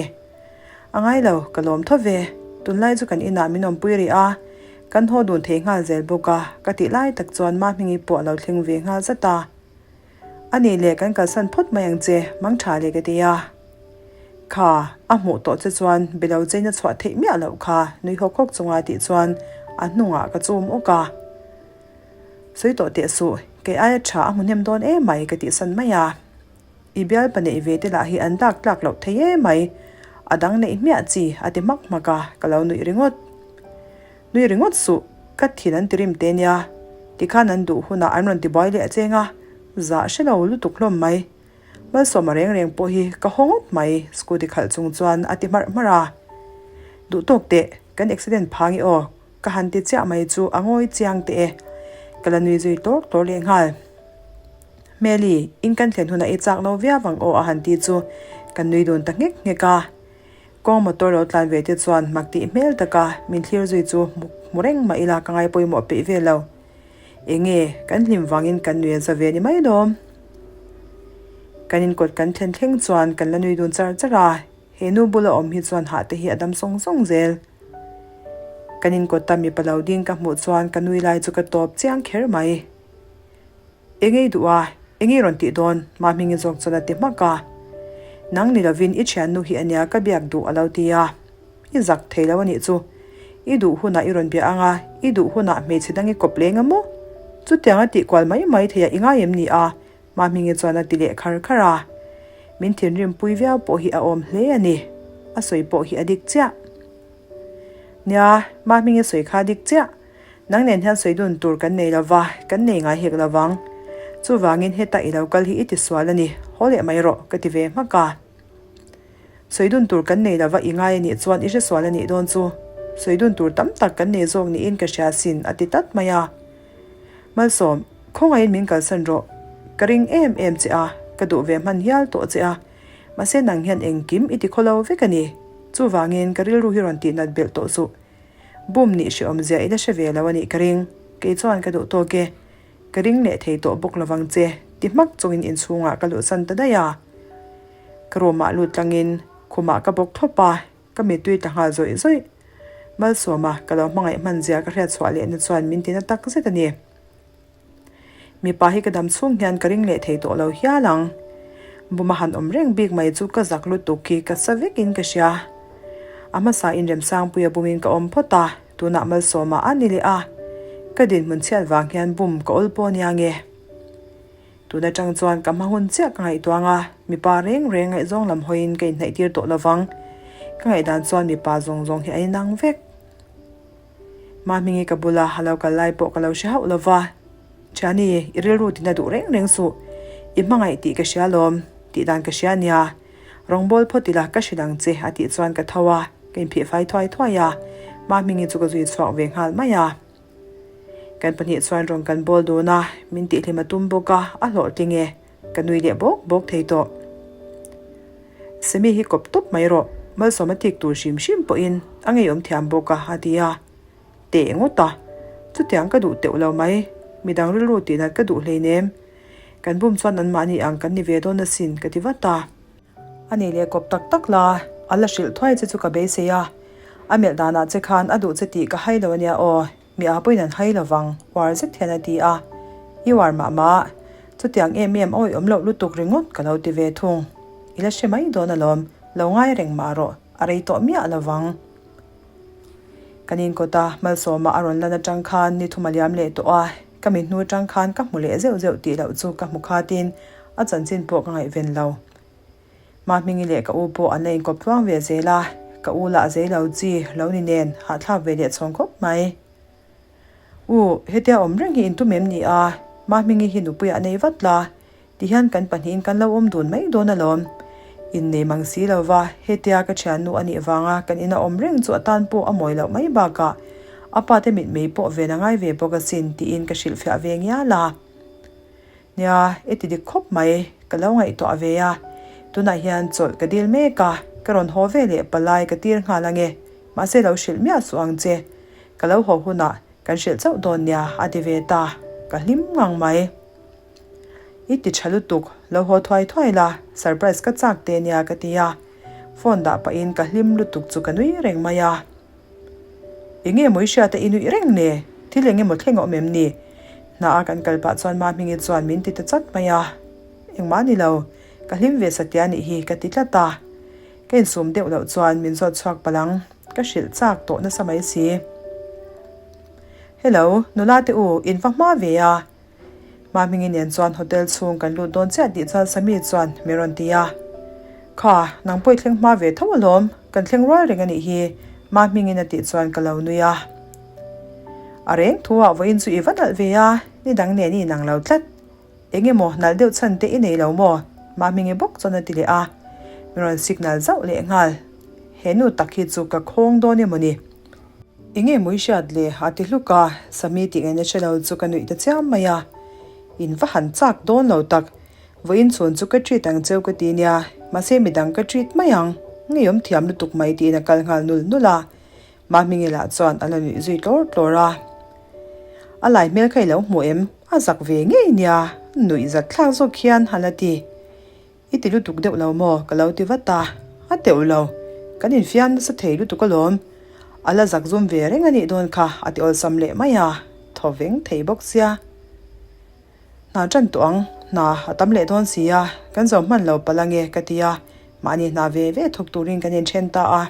[SPEAKER 1] A ngai lo, ka lawm tho ve, tunlai chu kan inah min awmpui rih a, Kan haw dun thei nghal zel bawk a, ka tih lai tak chuan Mahmingi pawh a lo thleng ve nghal zat a. A nih leh kan kalsan phawt mai ang che, mang tha leh ka ti a. Kha, a hmuh tawh che chuan be lo chein a chhuah theih miah loh kha, nui hawk hawk chunga tih chuan a hnungah ka chum awk a. Sawi tawh teh suh, kei aia tha a hmu hnem dawn em mai ka tihsan mai a. I bialpa neih ve te lah hi an tlak tlak loh thei em mai, a dang neih hmiah chi a ti hmak hmak a, ka lo nuih ringawt. Nui ringawt suh, ka thin an ti rim te nia, tikhan an duh hunah an rawn ti buai leh cheng a, zah hre lo lutuk hlawm mai. Malsawma reng reng pawh hi ka haw ngawt mai, scooty khalh chung chuan a ti hmarh hmarh a. Duh tawk teh, kan accident phang i aw, ka han ti chiah mai chu a ngawi chiang teh e, ka la nui zui tawr tawr leh nghal. Hmeli, in kan thlen hunah i chak lo viau ang aw a han ti chu kan nui dun ta nghek nghek a. Kawng motor lo tlan ve te chuan mak tih hmel taka min thlir zui chu hmu reng mah ila ka ngai pawimawh peih ve lo. Enge, kan hlim vangin kan nui a za ve ni mai lawm. Kan inkawt kan thlen thleng chuan kan la nui dun char char a, he nu bula awm hi chuan hah te hi a dam sawng sawng zel. Kan inkawta mipa lo ding ka hmuh chuan ka nui lai chu ka tawp chiang kher mai. Engei duh a, engei rawn tih dawn? Mahmingi zawk chuan a ti hmak a. Nang ni lovin i thiannu hi ania ka biak duh a lo ti a. I zak thei lo a nih chu. I duh hunah i rawn bia ang a, i duh hunah hmeichhe dang i kawp leng a maw? Chutiang a tih kual mai mai thei a i ngai em ni a? Mahmingi chuan a ti leh khar khar a. Min thinrim pui viau pawh hi a awm hle a ni. A sawi pawh hi a dik chiah. Nia, Mahmingi sawi kha a dik chiah. Nang nen hian sawi dun tur kan nei lo va, kan nei ngai hek lo vang. Chuvangin heta i lo kal hi i ti sual a ni, haw leh mai rawh, ka ti ve hmak a. Sawi dun tur kan nei lo va i ngai a nih chuan i hre sual a nih dawn chu. Sawi dun tur tam tak kan nei zawk niin ka hria sin, a ti tlat mai a. Malsawm, khawngaihin min kalsan rawh. Ka ring em em che a, ka duh ve hman hial tawh che a. Mahse nang hian engkim i ti khawlo vek a ni. Chuvangin ka rilru hi rawn tihnat belh tawh suh. Bum nih hreawm zia i la hre ve lo a nih ka ring. Kei chuan ka duh tawk e. Ka ring leh thei tawh bawk lovang che, ti hmak chungin inchhungah ka luhsan ta daih a. Ka room-ah lut tlangin khumah ka bawk thlawp a, ka mittui ta nghal zawih zawih. Malsawma ka lo hmangaih hman zia ka hriat chhuah lehna chuan min tina tak zet a ni. Mipa hi ka dam chhung hian ka ring leh thei tawh lo hial ang. Buma han awm reng bik mai chu ka zak lutuk khi ka sa vekin ka hria. A hmasa in Remsangpuia bumin ka awm phawt a, tunah Malsawma a ni leh a. Ka dinhmun chhiat vang hian bum ka awl pawh nia nge. Tun atang chuan ka hma hun chiah ka ngaihtuang a, mipa reng reng ngaihzawng lam hawiin ka inhnaih tir tawh lovang. Ka ngaihdan chuan mipa zawng zawng hi a inang vek. Mahmingi ka bula a lo kal lai pawh ka lo hre hauh lo va, Thiani, i rilru tina duh reng reng suh, i hmangaih tih ka hria lawm, tih dan ka hria nia, rawngbawl phawt ila ka hrilh ang che a tih chuan ka tho a, ka inphih fai thuai thuai a, Mahmingi chu ka zui chhuak ve nghal mai a. Kan pahnih chuan rawn kan bawl dun a, min tihhlim a tum bawk a, a hlawhtling e. Ka nui leh bawk bawk thei tawh. Semi hi kawp tawp mai rawh, malsawm a tik tur hrim hrim pawhin a ngeiawm thiam bawk a, a ti a. Teh ngawt a, chutiang ka duh teuh lo mai, midang rilru tihnat ka duh hleinem. Kan bum chuan anmahni ang kan ni ve dawn asin, ka ti vat a. A nih leh kawp tak tak la, a la hrilh thuai che chu ka beisei a. A melh danah che khan a duh che tih ka hai lo ania aw. Mi a pawhin an hai lo vang, uar zet hian a ti a. I uar mah mah, chutiang em em awi awm loh lutuk ringawt ka lo ti ve thung. I la hre mai dawn alawm, lo ngai reng mah rawh, a rei tawh miah lo vang. Kan inkawta Malsawma a rawn lan atang khan ni thum a liam leh tawh a, ka mit hnu atang khan ka hmu leh zeuh zeuh tih loh chu ka hmu khatin a chanchin pawh ka ngaihven lo. Mahmingi leh ka u pawh an la inkawp tluang ve zel a, ka u lah zei lo chi lo ni nen hahthlak ve leh chhawng khawp mai. U, hetia awm reng hi intum em ni a? Mahmingi hi nupuiah nei vat la, tihian kan pahnihin kan lo awm dun mai dawn alawm. Innei mang si lo va, hetia ka thiannu a nih vanga kan ina awm reng chu a tan pawh a mawi loh mai bakah a pate mitmei pawh ven a ngai ve bawk asin tiin ka hrilhfiah ve ngial a. Nia, i ti dik khawp mai, ka lo ngaihtuah ve a. Tunah hian chawlh ka dil mek a, ka rawn haw ve leh palai ka tir nghal ange, mahse lo hrilh miah suh ang che. Ka lo haw hunah kan hrilh chauh dawn nia, a ti ve ta, ka hlim ngang mai. I ti tha lutuk, lo haw thuai thuai la, surprise ka chak te nia ka ti a. Phone dah pahin ka hlim lutuk chu ka nui reng mai a. Enge maw i hriat a i nuih reng le? Thil eng emaw thleng a awm em ni? Hna a kan kal pah chuan Mahmingi chuan min ti ta chat mai a. Engmah ni lo, ka hlim ve satia nih hi ka ti tlat a. Ka insum deuh loh chuan min zawt chhuak palh ang, ka hrilh chak tawh nasa mai si. Hello, nula te u, in va hma ve a. Mahmingi nen chuan hotel chhung kan lut dawn chiah tih chuan Sami chuan min rawn ti a. Kha, nang pawh i thleng hma ve tho alawm, kan thleng rual reng a nih hi, Mahmingin a tih chuan ka lo nui a. A reng thu ah vawiin chu i va nalh ve a, ni dang nen i inang lo tlat. Eng emaw nalh deuh chhan te i nei lo maw? Mahmingi bawk chuan a ti leh a, min rawn signal zauh leh nghal. He nu tak hi chu ka khawng dawn emaw ni? Enge maw i hriat le? a ti hluk a, Sami tih ngaihna hre lo chu ka nuih ta chiam mai a. In va han chak dawn lo tak. Vawiin chhun chu ka treat ang cheu ka ti nia, mahse midang ka treat mai ang. Ngeiawm thiam lutuk mai tiin a kal nghal nul nul a. Mahmingi lah chuan a la nuih zui tlawr tlawr a. A lai hmel kha i lo hmu em? A zak ve ngei nia, nuih zat thlak zawk hian a la ti. I ti lutuk deuh lo maw? Ka lo ti vat a. A teuh lo. Kan infiam nasa thei lutuk alawm. A la zak zum ve reng a nih dawn kha a ti awlsam leh mai a, thaw veng thei bawk sia. Hna tan tawh ang, hna a tam leh dawn si a, kan zo hman lo palh ange ka ti a, mahni hna ve ve thawk turin kan inthen ta a.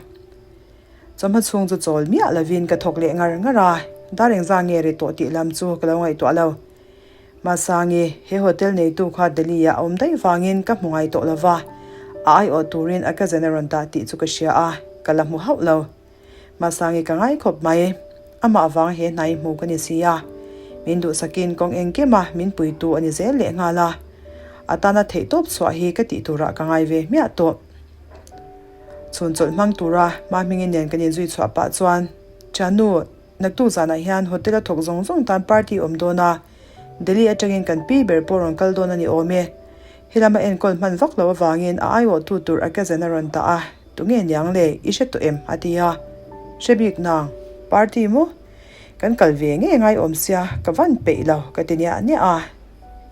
[SPEAKER 1] Chawhma chhung chu chawl miah lovin ka thawk leh ngar ngar a, dar engzah nge ri tawh tih lam chu ka lo ngaihtuah lo. Masangi, he hotel neitu kha Delhi ah a awm daih vangin ka hmu ngai tawh lo va, a aiawh turin a cousin a rawn dah tih chu ka hria a, ka la hmu hauh lo. Masangi ka ngai khawp mai. Amah vang he hnai hmu ka ni si a. Min duhsakin kawng engkim a min puitu a ni zel leh nghal a. A tana theihtawp chhuah hi ka tih turah ka ngai ve hmiah tawh. Chhun chawlh hmang tura Mahmingi nen kan inzui chhuah pah chuan, Thiannu, naktuk zanah hian hotel a thawk zawng zawng tan party awm dawn a. Delhi atangin kan pi ber pawh rawn kal dawn a ni awm e. Helama enkawl hman vak lo avangin a aiawhtu tur a cousin a rawn dah a, Tunge niang le, i hre tawh em? a ti a. Hre bik nang, party maw? Kan kal ve ngei ngai awm sia, ka van peih lo, ka ti niah niah a.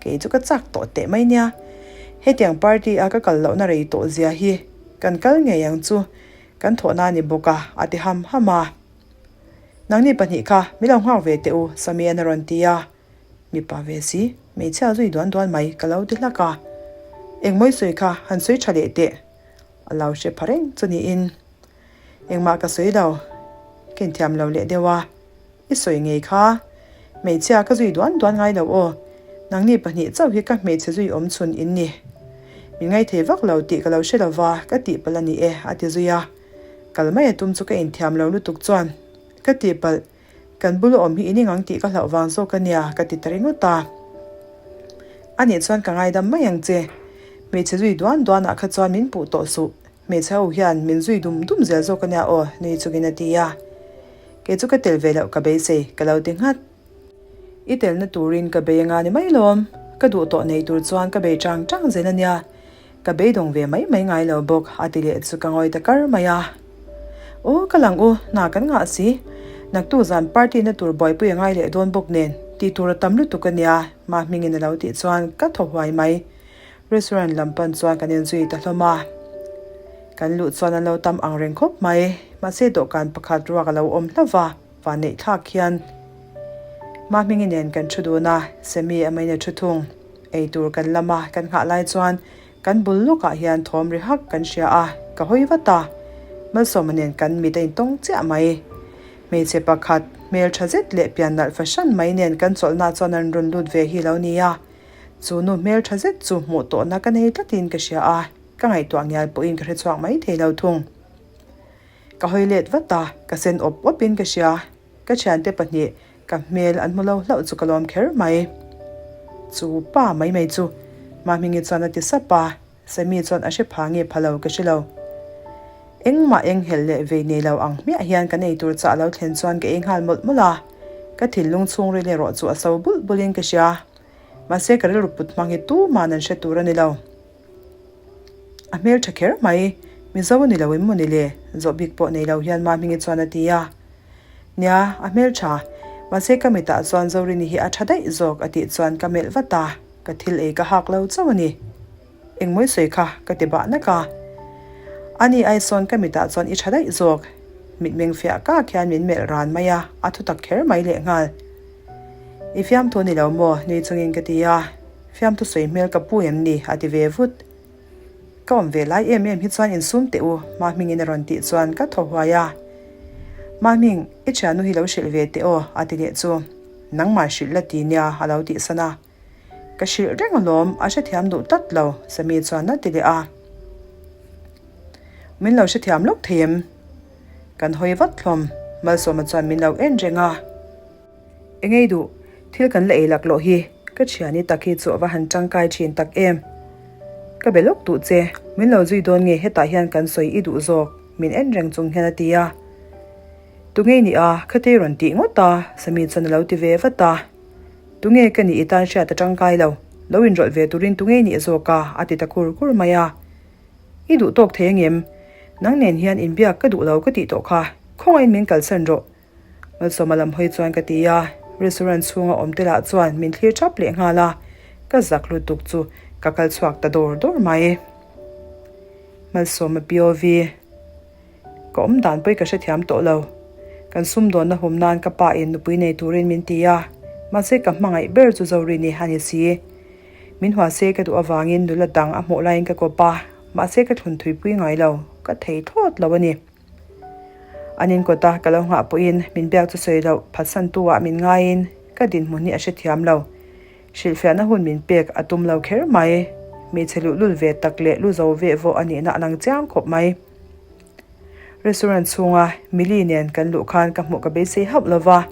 [SPEAKER 1] Kei chu ka chak tawh teh mai nia. Hetiang party a ka kal lohna rei tawh zia hi kan kal ngei ang chu, kan thawhna a ni bawk a, a ti ham ham a. Nangni pahnih kha min lo nghak ve teh u, Samian a rawn ti a. Mipa ve si, hmeichhia zui duan duan mai ka lo ti hlak a. Engmawi sawi kha han sawi tha leh teh. A lo hre pha reng chu niin. Engmah ka sawi lo, ka inthiam lo leh deuh a. I sawi ngei kha. Hmeichhia ka zui duan duan ngai lo aw. Nangni pahnih chauh hi ka hmeichhe zui awm chhun in ni. Min ngaithei vak lo tih ka lo hre lo va, ka tihpalh a ni e, a ti zui a. Kal mai a tum chu ka inthiam lo lutuk chuan ka tihpalh. Kan bula awm hi in ingang tih ka hlauh vang zawk a nia ka ti ta ringawt a. A nih chuan ka ngaidam mai ang che. Hmeichhe zui duan duanah kha chuan min puh tawh suh. Hmeichhe ho hian min zui dum dum zel zawk a nia aw, nui chungin a ti a. Kei chu ka tel ve loh ka beisei, ka lo ti nghat. I telna turin ka bei anga ni mai lawm. Ka duh tawh nei tur chuan ka bei chang chang zel a nia. Ka beidawng ve mai mai ngai lo bawk, a ti leh chu ka ngawi ta kar mai a. Aw, ka lang u, hna kan ngah si. Naktu zan party na tur buaipui a ngai leh dawn bawk nen, tih tur a tam lutuk a nia, mah hmingin a lo tih chuan ka thaw huai mai. Restaurant lam pan chuan kan inzui ta hlawm a. Kan luh chuan an lo tam ang reng khawp mai, mahse dawhkan pakhat ruak a lo awm hlauh va, vanneih thlak hian. Mah hmingi nen kan thu dun a, Sammy a main a thu thung. Ei tur kan lam a, kan nghah lai chuan kan bul lawkah hian thawm ri hak kan hria a, ka hawi vat a. Malsawma nen kan mit a intawng chiah mai. Hmeichhe pakhat, hmel tha zet leh pian nalh fahran mai nen kan chawlhna chuan an rawn lut ve hi lo ni a. Chu nu hmel tha zet chu hmuh tawhna ka nei tlatin ka hria a, ka ngaihtuah ngial pawhin ka hre chhuak mai thei lo thung. Ka hawi let vat a, ka sen awp awpin ka hria. Ka thiante pahnih ka hmel an hmu lo hlauh chu ka lawm kher mai. Chu pa mai mai chu Mahmingi chuan a ti sap a, Sammy chuan a hre pha nge pha lo ka hre lo. Engmah eng helh leh vei nei lo ang hmiah hian kan ei tur chah lo thlen chuan ka ei nghal mawlh mawlh a, ka thinlung chhungril erawh chu a so bulh bulhin ka hria. Mahse ka rilru put hmang hi tuman an hre tur a ni lo. A hmel tha kher mai, Mizo a ni lo em maw ni le? Zawh bik pawh nei lo hian Mahmingi chuan a ti a. Nia, a hmel tha. Mahse ka mitah chuan Zorini hi a tha daih zawk a tih chuan ka melh vat a, ka thil ei ka hak lo chauh a ni. Engmawi sawi kha ka ti bah nak a. Ani ai sawn ka mitah chuan i tha daih zawk. Mitmeng fiah kak hian min melh ran mai a, a thutak kher mai lehnghal. I fiamthu ni lo maw? nui chungin ka ti a. Fiamthu sawi hmel ka pu em ni? a ti ve vut. Ka awm ve lai em em hi chuan insum teh u, Mahmingin a rawn tih chuan ka thaw huai a. Mahming, i thiannu hi lo hrilh ve teh aw, a ti leh chu. Nangmah hrilh la ti nia, a lo tihsan a. Ka hrilh reng alawm, a hrethiam duh tlat lo, Sammy chuan a ti leh a. Min lo hrethiam lawk thei em? Kan hawi vat hlawm, Malsawma chuan min lo en reng a. Engei duh, thil kan la ei laklawh hi, ka thiani tak hi chu a va han tangkai thin tak em. Ka be lawk duh che, min lo zui dawn nge hetah hian kan sawi i duh zawk, min en reng chung hian a ti a. Tungei ni a, khatei rawn tih ngawt a, Sammy chuan a lo ti ve vat a. Tunge ka nih i tan hriat a tangkai lo, lo inrawlh ve turin tunge nih zawk a, a ti ta kur kur mai a. I duh tawk thei angem? Nang nen hian inbiak ka duh lo ka tih tawh kha, khawngaihin min kalsan rawh. Malsawma lam hawi chuan ka ti a, restaurant chhunga awm te lah chuan min thlir thap leh nghal a, ka zak lutuk chu ka kal chhuak ta dawr dawr mai. Malsawma POV. Ka awm dan pawi ka hrethiam tawh lo. Kan sumdawnna hum nan ka pa in nupui nei turin min ti a, mahse ka hmangaih ber chu Zorini a ni si. Min hua se ka duh avangin nula dang a hmuh laiin ka kawp a, mahse ka thlun thuipui ngai lo, ka thei thlawt lo a ni. An inkawta ka lo nghah pawhin min biak chu sawi loh phatsantu ah min ngaiin ka dinhmun hi a hrethiam lo. Hrilhfiahna hun min pek a tum lo kher mai. Hmeichhe luhlul ve tak leh lu zo veh vawh a nihna a lang chiang khawp mai. Restaurant chhunga Millie nen kan luh khan ka hmuh ka beisei hauh lo va.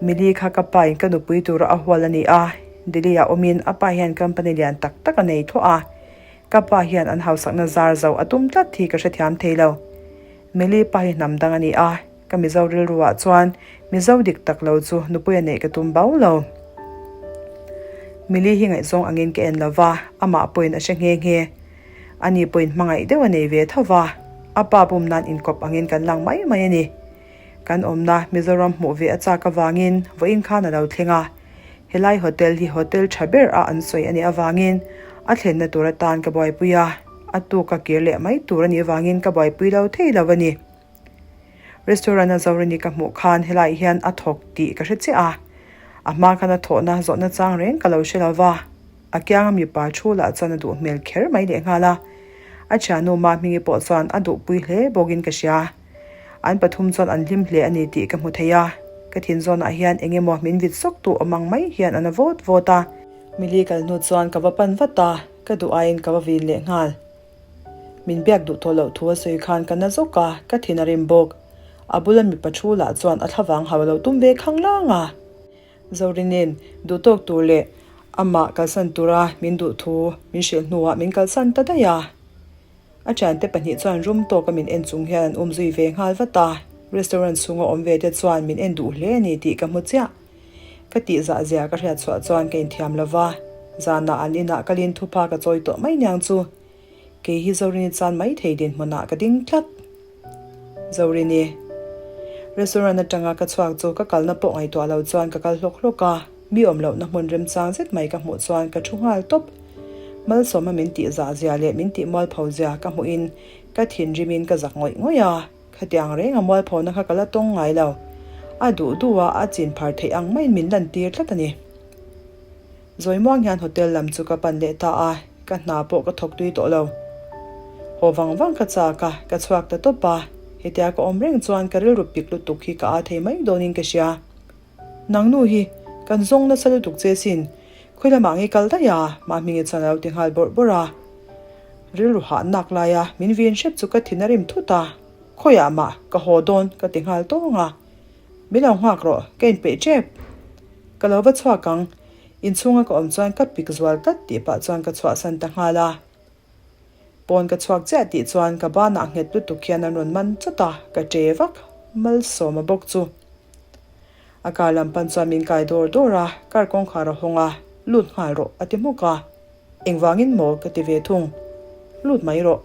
[SPEAKER 1] Millie kha ka pa in ka nupui tura a hual a ni a, Delhi ah awmin a pa hian company lian tak tak a nei thawh a. Ka pa hian an hausakna zar zo a tum tlat hi ka hrethiam thei lo. Millie pa hi hnam dang a ni a, ka Mizo rilru ah chuan Mizo dik tak lo chu nupui a neih ka tum bau lo. Millie hi ngaihzawng angin ka en lo va, amah pawhin a hre nghe nghe. Ani pawhin hmangaih deuh a nei ve tho va, a pa bum nan inkawp angin kan lang mai mai a ni. Kan awmna Mizoram hmuh ve a chak avangin vawiin khan a lo thleng a, helai hotel hi hotel tha ber a an sawi a nih avangin a thlenna tur atan ka buaipui a, a tuk a kir leh mai tur a nih avangin ka buaipui lo thei lo a ni. Restaurant a Zorini ka hmuh khan helaiah hian a thawk tih ka hre chiah a, a hma khan a thawhna zawhna chang reng ka lo hre lo va. A kianga mipa thu lah chuan a duh hmel kher mai leh nghal a, a thiannu Mahmingi pawh chuan a duhpui hle bawkin ka hria. An pathum chuan an hlim hle a ni tih ka hmu thei a, ka thin zawnah hian eng emaw min vit sawk tu awm ang mai hian a na vawt vawt a. Mili kal hnu chuan ka va pan vat a, ka duh aiin ka va vin leh nghal. Min biak duh tawh loh thu a sawi khan ka na zawk a, ka thin a rim bawk. A bula mipa thu lah chuan a thlavang hau a lo tum ve khang lang a. Zorinin duhtawk tur leh amah kalsan tura min duh thu min hrilh hnuah min kalsan ta daih a. A thiante pahnih chuan rum tawka min en chung hian an um zui ve nghal vat a, restaurant chhunga awm ve te chuan min en duh hle a ni tih ka hmu chiah. Ka tih zah zia ka hriat chhuah chuan ka inthiam lo va, zanah an inah kalin thupha ka chawi tawh mai niang chu. Kei hi Zorini chuan maithei dinhmunah ka ding tlat. Zorini. Restaurant atanga ka chhuak chu ka kalna pawh ngaihtuah lo chuan ka kal hlawk hlawk a, mi awm lohna hmun remchang zet mai ka hmuh chuan ka thu nghal tawp. Malsawma min tih zah zia leh min tih mualpho zia ka hmuhin ka thinrimin ka zak ngawih ngawih a, khatiang renga mualphona kha ka la tawng ngai lo. A duh duh a, a chin phar theih ang maiin min lantir tlat a ni. Zawimuang hian hotel lam chu ka pan leh ta a, ka hna pawh ka thawk tui tawh lo. Haw vang vang ka chak a, ka chhuak ta tawp a, hetia ka awm reng chuan ka rilru pik lutuk hi ka aa thei mai dawnin ka hria. Nang nu hi, kan zawng nasa lutuk che sin, khawi lamah nge kal daih a? Mahmingi chuan a lo ti nghal bawrh bawrh a. Rilru hah nak laia min vin hrep chu ka thin a rim thut a, khawiah mah ka haw dawn ka ti nghal tawng a. Min lo nghak rawh, ka inpeih tep. Ka lo va chhuak ang. Inchhunga ka awm chuan ka pik zual tlat tih pah chuan ka chhuahsan ta nghal a. Pawn ka chhuak chiah tih chuan ka banah nghet lutuk hian an rawn man chawt a, ka ṭe vak. Malsawma bawk chu. A car lam pan chuan min kai dawr dawr a, car kawngkhar a hawng a, lut nghal rawh a ti hmuk a. Engvangin maw ka ti ve thung. Lut mai rawh.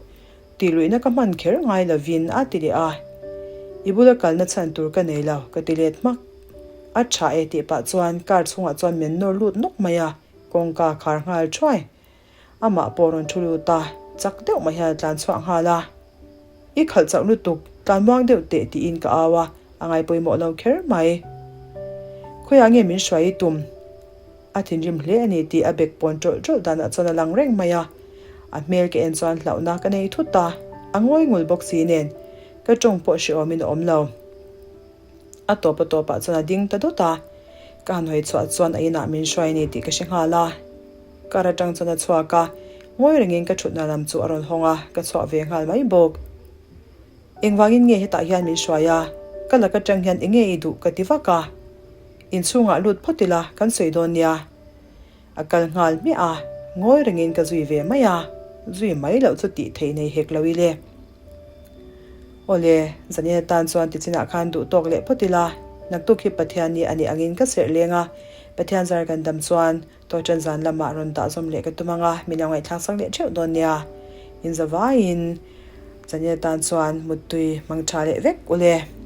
[SPEAKER 1] Tih luihna ka hman kher ngai lovin a ti leh a, I bula kalna chhan tur ka nei lo, ka ti let hmak. A tha e tih pah chuan car chhungah chuan min nawr lut nawk mai a, kawngka khar nghal thuai. Amah pawh rawn thu lut a, chak deuh mai hian a tlan chhuak nghal a. I khalh chauh lutuk. Tlanmuang deuh teh tiin ka au a, a ngai pawimawh lo kher mai. Khawiah nge min hruai i tum? A thinrim hle a ni tih a bek pawn ṭawlh ṭawlh danah chuan a lang reng mai a. A hmel ka en chuan hlauhna ka nei thut a, a ngawi ngul bawk si nen ka ṭawng pawh hrehawmin a awm lo. A tawp a tawpah chuan a ding ta dawt a, ka han hawi chhuah chuan a inah min hruai a ni tih ka hre nghal a. Car atang chuan a chhuak a, ngawi rengin ka thutna lam chu a rawn hawng a, ka chhuah ve nghal mai bawk. Engvangin nge hetah hian min hruai a, ka lak atang hian enge i duh ka ti vak a. Inchhungah lut phawt ila kan sawi dawn nia. A kal nghal hmiah a, ngawi rengin ka zui ve mai a, zui mai loh chu tih theih nei hek lo ile. Awle, zanin atan chuan tichinah khan duh tawk leh phawt ila, naktuk hi Pathian ni a nih angin ka serh leng a, Pathian zar kan dam chuan Tawhṭan zan lamah rawn dah zawm leh ka tum ang a, min lo ngaihthlak sak leh theuh dawn nia. In zavaiin zanin atan chuan muttui hmang tha leh vek ule.